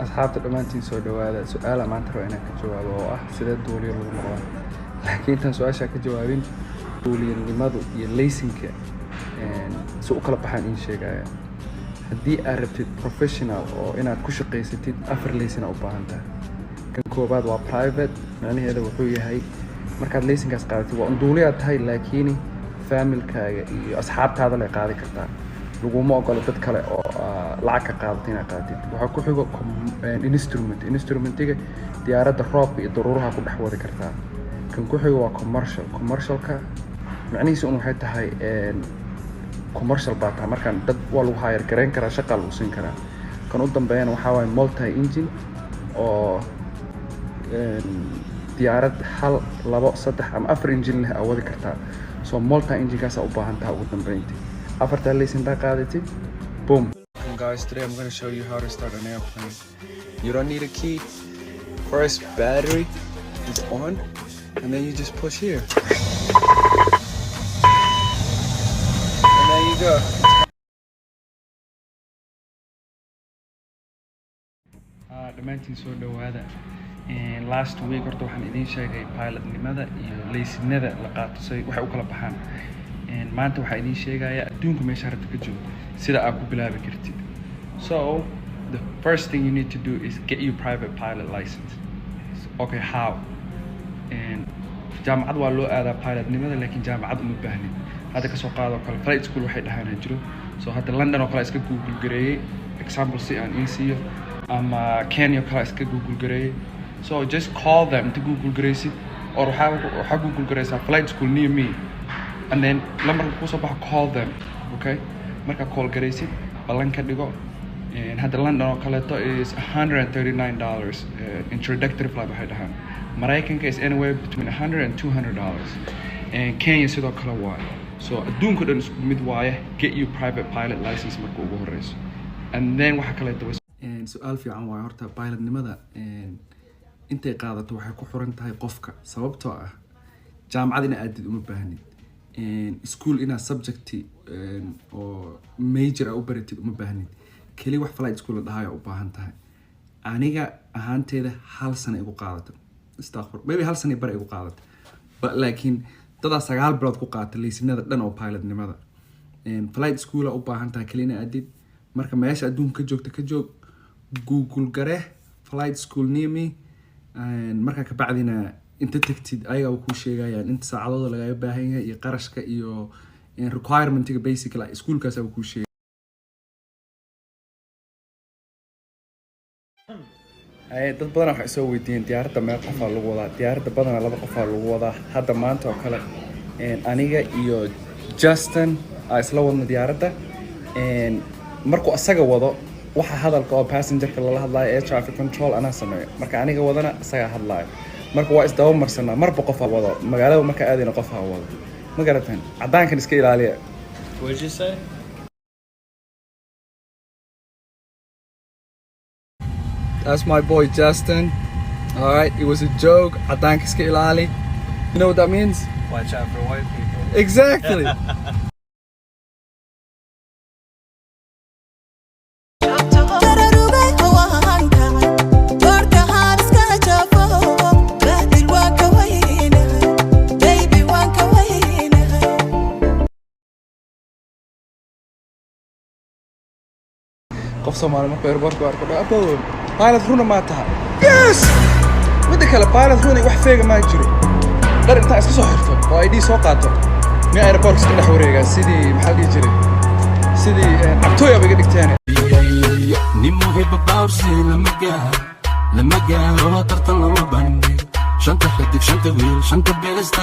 Asxaabta dhammaantiin, soo dhawaada. Su-aala maanta raba inaan ka jawaabo oo ah sidee duuliye lagu noqdaa. Laakiin intaan su-aashaa ka jawaabin, duuliyanimadu iyo laysinka si u kala baxaan iin sheegaya. Haddii aad rabtid professional oo inaad ku shaqaysatid, afar laysina u baahan tahay. Kan koobaad waa private. Macnaheeda wuxuu yahay, markaad laysinkaas qaadatid, waa un duuliyaad tahay, laakiin familkaaga iyo asxaabtaada lay qaadi kartaa. Laguma ogolo dad kale oo lacag ka qaadata inaad qaadatid. Waxaa ku xigo instrument. Instrumentiga diyaaradda roobka iyo daruuraha ku dhex wadi kartaa. Kan ku xigo waa commercial. Commercialka macnihiisa un waxay tahay commercial baa tahay, markaan dad waa lagu hire garayn karaa, shaqaa lagu siin karaa. Kan u dambeeyana waxaa waaye multi engine, oo diyaarad hal, labo, saddex ama afar engine leh aa wadi kartaa. So multi enginekaasaa u baahan taha. Ugu dambeyntii afartaa laysin daa qaadatid, boom. Guys, today I'm going to show you how to start an airplane. You don't need a key. First, battery is on, and then you just push here. And there you go. Dhammaantiin soo dhawaada. Last week horta waxaan idiin sheegay pilotnimada iyo laysinada la qaato say waxay u kala baxaan. Maanta waxaa idiin sheegaya adduunka meesha rabta ka joogo sida aad ku bilaabi kartid. So the first thing you need to do is get your private pilot license. Okay, how? Jaamacad waa loo aadaa pilotnimada, laakiin jaamacad uma baahnid. Hadda kasoo qaado kale, flight school waxay dhahaan jiro. So hadda London oo kale iska Google gareeyey, example si aan iin siiyo, ama Kenya oo kale iska Google gareeyey. So just call them. Inta Google gareysid or waxaa Google gareysaa "flight school near me", and then lambarka kusoo baxo, call them. Okay, markaa call gareysid, ballan ka dhigo. Hadda London oo kaleeto is $139 introductory flight waxay dhahaan. Maraykanka is anywhere between 100 and $200. Kenya sidoo kale waaye. So adduunka dhan isku mid waaye. Get your private pilot license marka ugu horeyso, and then waxa kaleeto, su-aal fiican waaye. Horta pilotnimada intay qaadato waxay ku xiran tahay qofka, sababtoo ah jaamacad ina aadid uma baahnid, school inaad subject oo major a u baratid uma baahnid. Keli wax flight school la dhahayo u baahan tahay. Aniga ahaanteeda hal sano igu qaadata, astaqfir, maybe hal sano bar igu qaadata, but laakiin dadaa 9 bilood ku qaata laysinada dhan oo pilotnimada. Flight school a u baahan tahay keli ina aadid. Marka meesha adduunka ka joogta ka joog, Google gare "flight school near me". Markaa kabacdina inta tagtid, ayagaa kuu sheegayaan inta saacadooda lagaga baahan yahay iyo qarashka iyo requirementiga. Basically iskuulkaas kuu sheegay. Dad badan waxay soo weydiiyeen diyaaradda meel qofaa lagu wadaa. Diyaaradda badanaa laba qofaa lagu wadaa. Hadda maanta oo kale aniga iyo Justin aa isla wadna diyaaradda. Markuu asaga wado, waxa hadalka oo passengerka lala hadlaayo, air traffic control, anaa sameeyo. Marka aniga wadana, isagaa hadlaayo. Marka waa isdaba marsanaa, marba qof ha wado. Magaalada marka aadayna qof ha wado. Ma garateen? Caddaankan iska ilaaliya. What did you say? That's my boy Justin. All right, it was a joke. Caddaanka iska ilaali. You know what that means? Watch out for white people. Exactly. Dararugay waan kacay, doorka haan iska jafo, bahdil waan ka weynahay, baby, waan ka weynahay. Qof Soomaali markuu airportka arko, dhaho, "Abo, pilot runa maa taha?" Yes. Midda kale, pilot runa wax fake ah maa jiro. Dhar intaa iska soo xirto oo ID soo qaato, miyaa airportka iska dhex wareegaa sidii, maxaa la dhihi jiray, sidii cabtooy aba iga dhigteen. Nin muhiba baawrsi lama gaaro, lama gaaro, tartan lama bandhigo, shanta xidig, shanta wiil, shanta beelista.